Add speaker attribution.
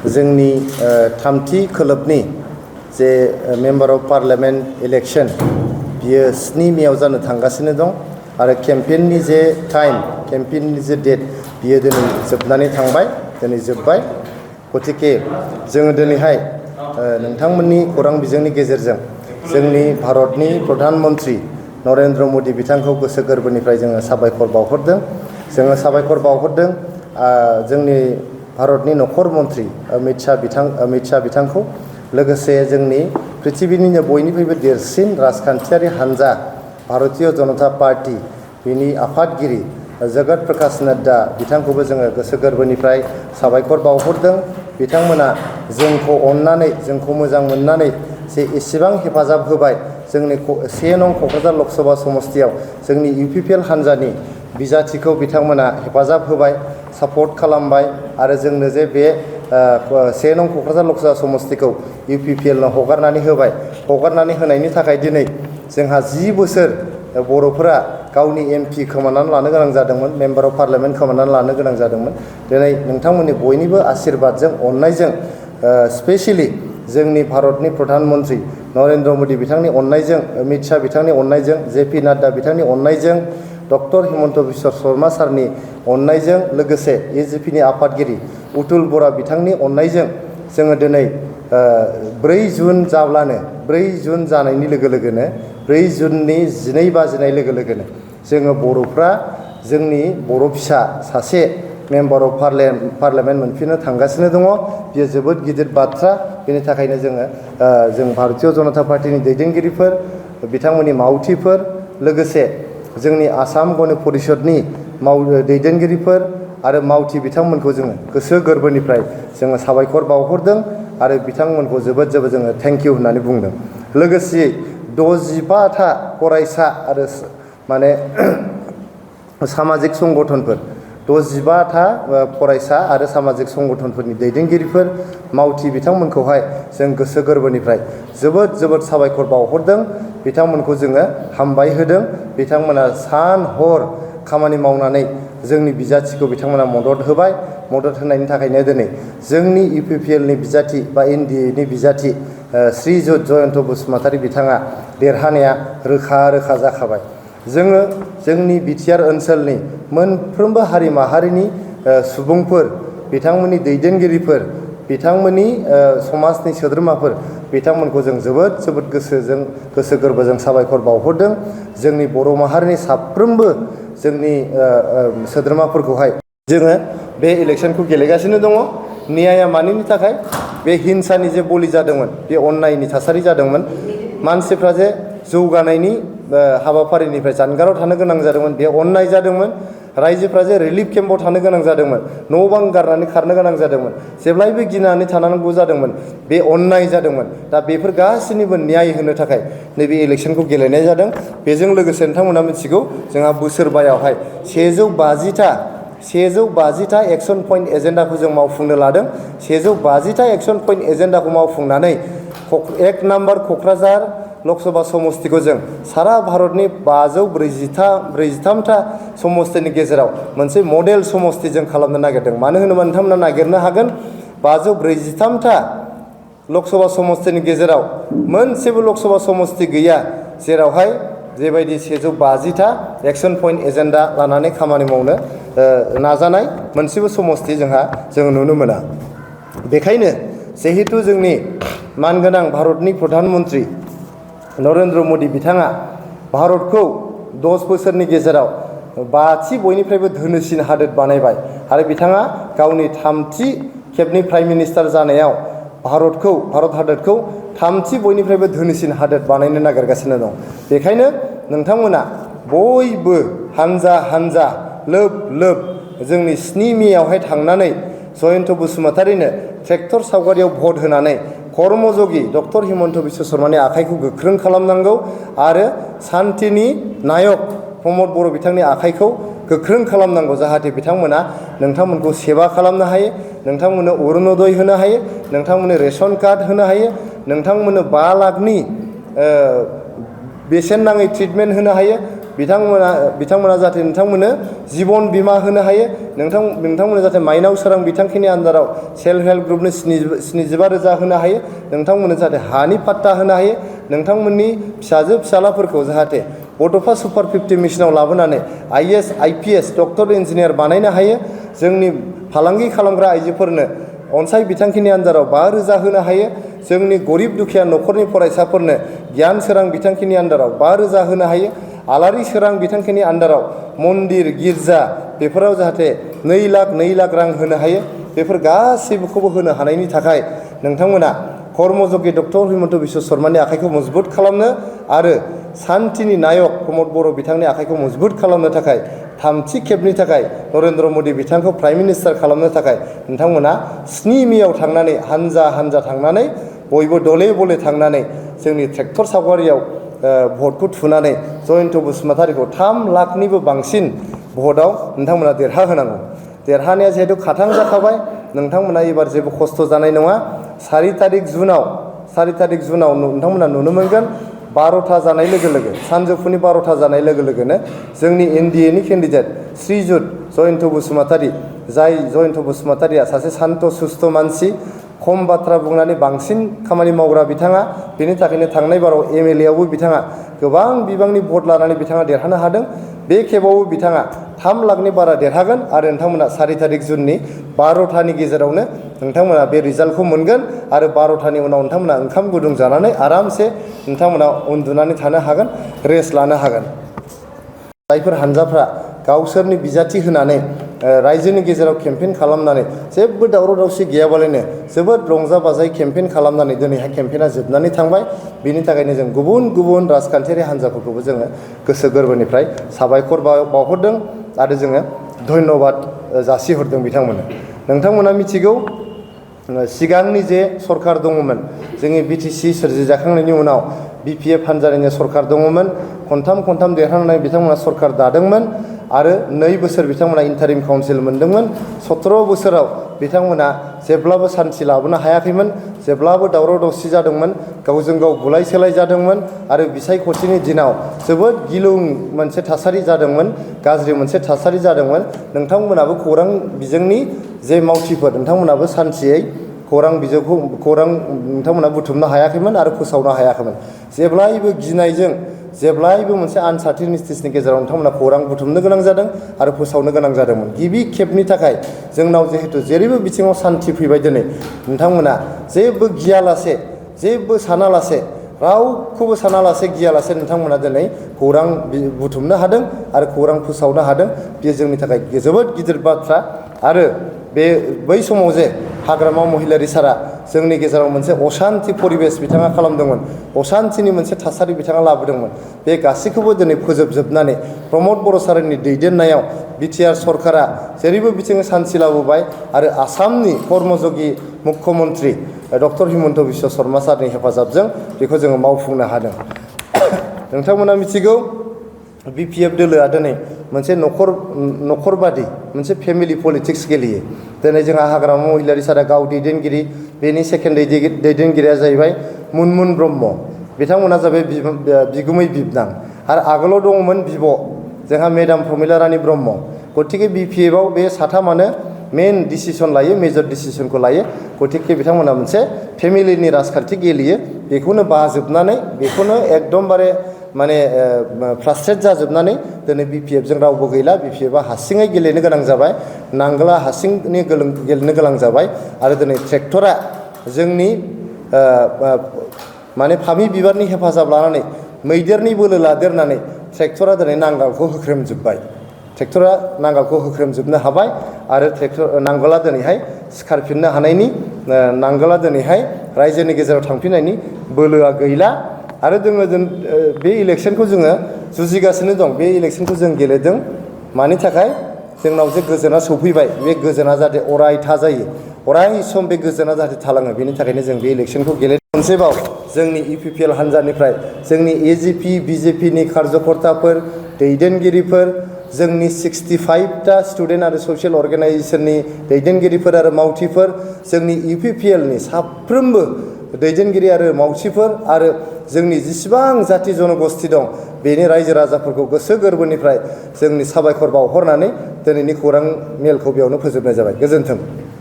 Speaker 1: जोंनि थामथि खोलोबनि जे मेम्बार अफ पार्लियामेन्ट इलेक्शन बियो 7 मेआव जानो थांगासिनो दं आरो केम्पेइननि जे टाइम केम्पेइननि जे डेट बियो दिनै जोबनानै थांबाय दिनै जोबबाय गतिके जोङो दिनैहाय नोंथांमोननि खौरां बिजोंनि गेजेरजों जोंनि भारतनि प्रधान मन्त्रि नरेन्द्र मोदी बिथांखौ गोसो गोरबोनिफ्राय जोङो साबायखर बावहरदों जोंनि भारतनि नखर मन्त्रि अमित शाह बिथांखौ लोगोसे जोंनि पृथिबीनिनो बयनिख्रुइबो देरसिन राजखान्थियारि हान्जा भारतीय जनता पार्टी बिनि आफादगिरि जगत प्रकाश नड्डा बिथांखौबो जोङो गोसो गोरबोनिफ्राय साबायखर बावहरदों। बिथांमोना जोंखौ अननानै जोंखौ मोजां मोननानै जे एसेबां हेफाजाब होबाय जोंनि 1 नं क'क्राझार लकसभा समस्तियाव जोंनि इउपिपिएल हान्जानि बिजाथिखौ बिथांमोना हेफाजाब होबाय सापर्ट खालामबाय आरो जोंनो जे बे 1 नं क'क्राझार लकसभा समस्तिखौ इउपिपिएलनो हगारनानै होनायनि थाखाय दिनै जोंहा 10 बोसोर बर'फोरा गावनि एमपि खोमानानै लानो गोनां जादोंमोन मेम्बार अफ पार्लियामेन्ट खोमानानै लानो गोनां जादोंमोन। दिनै नोंथांमोननि बयनिबो आशीर्बादजों अननायजों स्पेशली जोंनि भारतनि प्रधान मन्त्रि नरेन्द्र मोदी बिथांनि अननायजों अमित शाह बिथांनि अननायजों जेपि नाड्डा बिथांनि अननायजों डक्टर हिमन्त बिश्व शर्मा सारनि अननायजों लोगोसे एजिपिनि आफादगिरि उतुल बरा बिथांनि अननायजों जोङो दिनै 4 जुन जाब्लानो 4 जुन जानायनि लोगो लोगोनो 4 जुननि 12 बाजिनाय लोगो लोगोनो जोङो बर'फ्रा जोंनि बर' फिसा सासे मेम्बार अफ पार्लियामेन्ट मोनफिननो थांगासिनो दङ। बियो जोबोद गिदिर बाथ्रा। बेनि थाखायनो जों भारतीय जनता पार्टीनि दैदेनगिरिफोर बिथांमोननि मावथिफोर लोगोसे जोंनि आसाम गण परिषदनि दैदेनगिरिफोर आरो मावथि बिथांमोनखौ जोङो गोसो गोरबोनिफ्राय जोङो साबायखर बावहरदों आरो बिथांमोनखौ जोबोद जोङो थेंक इउ होननानै बुंदों। लोगोसे 65था फरायसा आरो सामाजिक संगठनफोर 65था फरायसा आरो सामाजिक संगठनफोरनि दैदेनगिरिफोर मावथि बिथांमोनखौहाय जों गोसो गोरबोनिफ्राय जोबोद साबायखर बावहरदों। बिथांमोनखौ जोङो हामबाय होदों। बिथांमोना सान हर खामानि मावनानै जोंनि बिजाथिखौ बिथांमोना मदद होनायनि थाखायनो दिनै जोंनि इउपिपिएलनि बिजाथि बा एनडिएनि बिजाथि श्रीयुत जयन्त बसुमतारी बिथाङा देरहानाया रोखा जाखाबाय। जोङो जोंनि बिटिआर ओनसोलनि मोनफ्रोमबो हारि माहारिनि सुबुंफोर बिथांमोननि दैदेनगिरिफोर बिथांमोननि समाजनि सोद्रोमाफोर बिथांमोनखौ जों जोबोद गोसो गोरबोजों साबायखर बावहरदों। जोंनि बर' माहारिनि साफ्रोमबो जोंनि सोद्रोमाफोरखौहाय जोङो बे इलेक्शनखौ गेलेगासिनो दङ। न्याया मानिनि थाखाय बे हिंसानि जे बलि जादोंमोन बे अन्यायनि थासारि जादोंमोन मानसिफ्रा जे जौगानायनि हाबाफारिनिफ्राय जानगाराव थानो गोनां जादोंमोन बे अन्याय जादोंमोन। रायजोफ्रा जे रिलिफ केम्पआव थानो गोनां जादोंमोन न' बां गारनानै खारनो गोनां जादोंमोन जेब्लायबो गिनानै थानांगौ जादोंमोन बे अन्याय जादोंमोन। दा बेफोर गासैनिबो न्याय होनो थाखाय नैबे इलेक्शनखौ गेलेनाय जादों। बेजों लोगोसे नोंथांमोना मिथिगौ जोंहा बोसोरबायावहाय 150था एक्सन पइन्ट एजेन्डाखौ जों मावफुंनो लादों। 150था action point एजेन्डाखौ मावफुंनानै 1 number Kokrajhar Lok Sabha समस्तिखौ जों सारा भारतनि 543था समस्तिनि गेजेराव मोनसे मडेल समस्ति जों खालामनो नागिरदों। मानो होनोबा नोंथांमोना नागिरनो हागोन 543था लकसभा समस्तिनि गेजेराव मोनसेबो लकसभा समस्ति गैया जेरावहाय जेबायदि 150था एक्सन पइन्ट एजेन्डा लानानै खामानि मावनो नाजानाय मोनसेबो समस्ति जों नुनो मोना। बेखायनो जिहेतु जोंनि मानगोनां भारतनि प्रधान मन्त्रि नरेन्द्र मोदी बिथाङा भारतखौ 10 बोसोरनि गेजेराव 5थि बयनिफ्रायबो धोनिसिन हादोर बानायबाय आरो बिथाङा गावनि 3थि खेबनि प्राइम मिनिस्टार जानायाव भारत हादोरखौ 3थि बयनिफ्रायबो धोनिसिन हादोर बानायनो नागिरगासिनो दं। बेखायनो नोंथांमोना बयबो हानजा लोब जोंनि 7 मेआवहाय थांनानै जयन्त बसुमतारीनो ट्रेक्टर सावगारियाव भट होनानै कर्मयोगी डक्टर हिमन्त बिश्व शर्मानि आखाइखौ गोख्रों खालामनांगौ आरो सान्तिनि नायक प्रमद बर' बिथांनि आखाइखौ गोख्रों खालामनांगौ जाहाथे बिथांमोना नोंथांमोनखौ सेवा खालामनो हायो नोंथांमोननो अरुणोदय होनो हायो नोंथांमोननो रेशन कार्ड होनो हायो नोंथांमोननो 5 लाखनि बेसेन नाङै ट्रिटमेन्ट होनो हायो बिथांमोना जाहाथे नोंथांमोननो जीवन बीमा होनो हायो नोंथांमोननो जाहाथे माइनाव सोरां बिथांखिनि आन्दाराव सेल्फ हेल्प ग्रुपनो 75,000 होनो हायो नोंथांमोननो जाहाथे हानि पाट्टा होनो हायो नोंथांमोननि फिसाजो फिसालाफोरखौ जाहाथे बड'फा सुपार 50 मिशनाव लाबोनानै IAS IPS डक्टर इन्जिनियार बानायनो हायो जोंनि फालांगि खालामग्रा आइजोफोरनो अनसाय बिथांखिनि आन्दाराव 5,000 होनो हायो जोंनि गरिब दुखिया न'खरनि फरायसाफोरनो गियान सोरां बिथांखिनि आन्दाराव 5,000 होनो हायो आलारि सोरां बिथांखिनि आन्दाराव मन्दिर गिर्जा बेफोराव जाहाथे 2 लाख रां होनो हायो बेफोर गासैबोखौबो होनो हानायनि थाखाय नोंथांमोना कर्मयोगी डक्टर हिमन्त बिश्व शर्मानि आखाइखौ मजबुत खालामनो आरो शान्तिनि नायक प्रमद बर' बिथांनि आखाइखौ मजबुत खालामनो थाखाय थामथि खेबनि थाखाय नरेन्द्र मोदी बिथांखौ प्राइम मिनिस्टार खालामनो थाखाय नोंथांमोना 7 मेआव थांनानै हानजा थांनानै बयबो दले बले थांनानै जोंनि ट्रेक्टर सावगारियाव भटखौ थुनानै जयन्त बसुमतारीखौ 3 लाखनिबो बांसिन भटआव नोंथांमोना देरहाहोनांगौ देरहानाया जिहेतु खाथां जाखाबाय नोंथांमोना एबार जेबो खस्थ' जानाय नङा 4 तारिख जुनाव नोंथांमोना नुनो मोनगोन 12टा जानाय लोगो लोगो सानजौफुनि 12टा जानाय लोगो लोगोनो जोंनि NDAनि केन्डिडेट श्रीजुत जयन्त बसुमतारी जाय जयन्त बसुमतारीया सासे शान्त सुस्थ मानसि खम बाथ्रा बुंनानै बांसिन खामानि मावग्रा बिथाङा बेनि थाखायनो थांनाय बाराव MLA आवबो बिथाङा गोबां बिबांनि भट लानानै बिथाङा देरहानो हादों बे खेबावबो बिथाङा 3 लाखनि बारा देरहागोन आरो नोंथांमोना 4 तारिख जुननि 12टानि गेजेरावनो नोंथांमोना बे रिजाल्टखौ मोनगोन आरो 12टानि उनाव नोंथांमोना ओंखाम गुदुं जानानै आरामसे नोंथांमोना उन्दुनानै थानो हागोन रेस्ट लानो हागोन जायफोर हानजाफ्रा गावसोरनि बिजाथि होनानै रायजोनि गेजेराव केम्पेइन खालामनानै जेबो दावराव दावसि गैयाबालायनो जोबोद रंजा बाजायै केम्पेइन खालामनानै दिनैहाय केम्पेइना जोबनानै थांबाय बिनि थाखायनो जों गुबुन राजखान्थियारि हानजाफोरखौबो जोङो गोसो गोरबोनिफ्राय साबायखर बावहरदों आरो जोङो धन्यबाद जासिहरदों बिथांमोननो नोंथांमोना मिथिगौ सिगांनि जे सरकार दङमोन जोंनि BTC सोरजिजाखांनायनि उनाव BPF हानजानिनो सरकार दङमोन खनथाम देरहानानै बिथांमोना सरकार दादोंमोन आरो 2 बोसोर बिथांमोना इन्टारिम काउन्सिल मोनदोंमोन 17 बोसोराव बिथांमोना जेब्लाबो सान्थि लाबोनो हायाखैमोन जेब्लाबो दावराव दावसि जादोंमोन गावजों गाव बुलाय सोलाय जादोंमोन आरो बिसायख'थिनि दिनाव जोबोद गिलुं मोनसे थासारि जादोंमोन गाज्रि मोनसे थासारि जादोंमोन नोंथांमोनाबो खौरां बिजोंनि जे मावथिफोर नोंथांमोनाबो सान्थियै खौरां बिजोंखौ नोंथांमोना बुथुमनो हायाखैमोन आरो फोसावनो हायाखैमोन जेब्लायबो गिनायजों जेब्लायबो मोनसे आनसार्टेनिटिसनि गेजेराव नोंथांमोना खौरां बुथुमनो गोनां जादों आरो फोसावनो गोनां जादोंमोन गिबि खेबनि थाखाय जोंनाव जिहेतु जेरैबो बिथिङाव सान्थि फैबाय दिनै नोंथांमोना जेबो गियालासे जेबो सानालासे रावखौबो सानालासे गियालासे नोंथांमोना दिनै खौरां बुथुमनो हादों आरो खौरां फोसावनो हादों बेयो जोंनि थाखाय जोबोद गिदिर बाथ्रा आरो बै समाव जे हाग्रामा महिलारि सारा जोंनि गेजेराव मोनसे अशान्ति परिबेस बिथाङा खालामदोंमोन अशान्तिनि मोनसे थासारि बिथाङा लाबोदोंमोन बे गासैखौबो दिनै फोजोबजोबनानै प्रमद बर' सारनि दैदेननायाव BTR सरकारा जेरैबो बिथिङै सान्थि लाबोबाय आरो आसामनि कर्मयोगी मुख्यमन्त्रि डक्टर हिमन्त बिश्व शर्मा सारनि हेफाजाबजों बेखौ जोङो मावफुंनो हादों नोंथांमोना मिथिगौ BPF दोलोआ दिनै मोनसे न'खरबादि मोनसे फेमिलि पलिटिक्स गेलेयो दिनै जोंहा हाग्रामा महिलारि सारा गाव दैदेनगिरि बेनि सेकेन्ड दैदेनगिरिया जाहैबाय मुनमुन ब्रह्म बिथांमोना जाबाय बिगुमै बिबनां आरो आगोलाव दङमोन बिब' जोंहा मेडाम प्रमिला रानी ब्रह्म गतिके BPF आव बे साथामानो मेन डिसिसन लायो मेजर डिसिसनखौ लायो गतिके बिथांमोना मोनसे फेमिलिनि राजखान्थि गेलेयो बेखौनो बाजोबनानै बेखौनो एकदमबारे माने फ्रास्ट्रेट जाजोबनानै दिनै BPF जों रावबो गैला BPF आ हारसिङै गेलेनो गोनां जाबाय नांगोला हारसिङै गेलेनो गोनां जाबाय आरो दिनै ट्रेक्टरा जोंनि माने फामि बिबारनि हेफाजाब लानानै मैदेरनि बोलो लादेरनानै ट्रेक्टरा दिनै नांगालखौ होख्रेमजोब्बाय ट्रेक्टरा नांगालखौ होख्रेमजोबनो हाबाय आरो नांगोला दिनैहाय सिखारफिननो हानायनि नांगोला दिनैहाय रायजोनि गेजेराव थांफिननायनि बोलोआ गैला आरो जोङो बे इलेक्सनखौ जोङो जुजिगासिनो दं बे इलेक्सनखौ जों गेलेदों मानि थाखाय जोंनाव जे गोजोना सौफैबाय बे गोजोना जाहाथे अरायथा जायो अराय सम बे गोजोना जाहाथे थालाङो बेनि थाखायनो जों बे इलेक्सनखौ गेलेदों मोनसेबाव जोंनि UPPL हानजानिफ्राय जोंनि AGP BJPनि कार्यकर्ताफोर दैदेनगिरिफोर जोंनि 65टा स्टुडेन्ट आरो ससियेल अर्गेनाइजेसननि दैदेनगिरिफोर आरो मावथिफोर जोंनि UPPLनि साफ्रोमबो दैदेनगिरि आरो मावथिफोर आरो जोंनि जेसेबां जाति जनगोष्ठी दं बेनि रायजो राजाफोरखौ गोसो गोरबोनिफ्राय जोंनि साबायखर बावहरनानै दिनैनि खौरां मेलखौ बेयावनो फोजोबनाय जाबाय। गोजोन्थों।